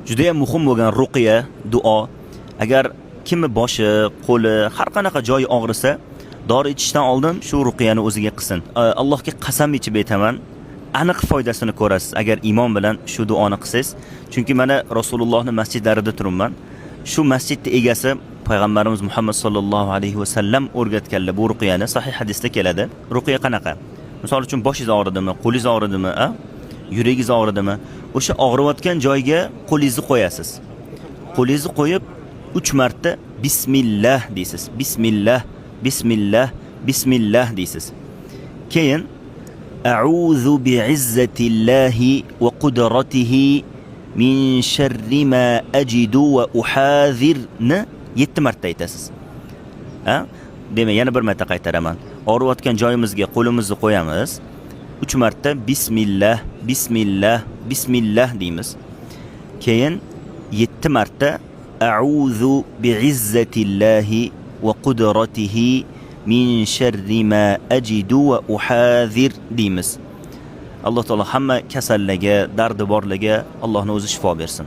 Juda ham muhim bo'lgan ruqiya, duo. Agar kimni boshi, qo'li, har qanaqa joyi og'risa, dori ichishdan oldin shu ruqiyani o'ziga qilsin. Allohga qasam ichib aytaman, aniq foydasini ko'rasiz agar iymon bilan shu duoni qilsangiz. Chunki mana Rasulullohning masjidlarida turibman. Shu masjidni egasi payg'ambarimiz Muhammad sallallohu alayhi va sallam o'rgatganlar bu ruqiyani, sahih hadisda keladi. Ruqiya qanaqa? Misol uchun boshingiz og'ridimi, qo'lingiz og'ridimi, a? Yuragingiz og'ridimi? O'sha og'riyotgan joyga qo'lingizni qo'yasiz. Qo'lingizni qo'yib 3 marta bismillah deysiz. Bismillah, bismillah, bismillah deysiz. Keyin a'udhu bi'izzatillahi va qudratihi min sharri ma ajidu va uhadhirni 7 marta aytasiz. Ha? Demak, yana bir marta qaytaraman. Og'riyotgan joyimizga qo'limizni qo'yamiz. 3 marta bismillah, bismillah, bismillah deymiz. Keyin 7 marta a'udhu bi'izzatillahi va qudratihi min sharri ma ajidu va uhadhir deymiz. Alloh taolo hamma kasallarga, dardi borlarga Allohning o'zi shifo bersin.